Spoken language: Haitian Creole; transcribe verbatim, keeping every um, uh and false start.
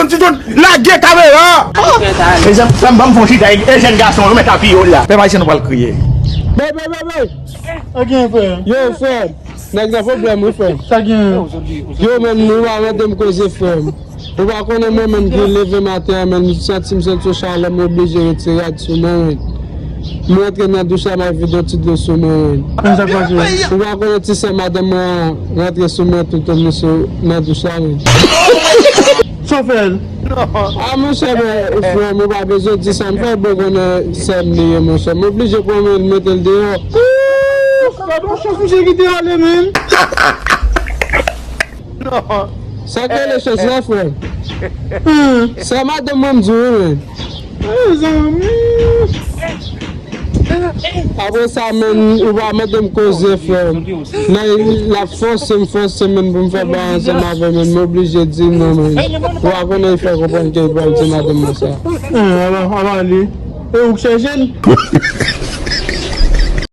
Ti John, lage kamera! Mezanmi, frè m, ban m fè yon chita, e jèn gason, yo mèt apiye w la. Pèp ayisyen, nou pral kriye. Bebe, bebe! Sa gen, frè? Yo, frè m, nèg nan pwoblèm, wi, frè m. Sa gen? Yo, menm, nou pa mande m koze, frè m. Ou pa konnen mwen menm ki leve maten an, menm, m santi m santi yon chalè, m oblije retire rad sou mwen, wi. M rantre nan douch la, m al vide yon ti dlo sou mwen, wi. Kòman sa k pase? Ou pa konnen ti sè madanm mwen an rantre sou mwen, tou tonbe sou, nan douch la, wi. Sa w fè l? A, monchè, men, frè m, ou pa bezwen di sa, m fè byen konnen sè m li ye, monchè. M oblije pran men l, mete l deyò. Gad yon chans misye kite ale, menm. Sa k rele chans la, frè m? Sè madanm mwen m di w, wi, men. Mezanmi. Apre sa, menm, ou pa mande m koze, frè m. Nan, l ap fòse m, fòse m, menm, pou m fè bagay ansanm avè l, menm, m oblije di non, menm. Ou pa konnen, l fè konprann ke l pral di madanm mwen sa. An, aba, aba li. E ou k chèche l?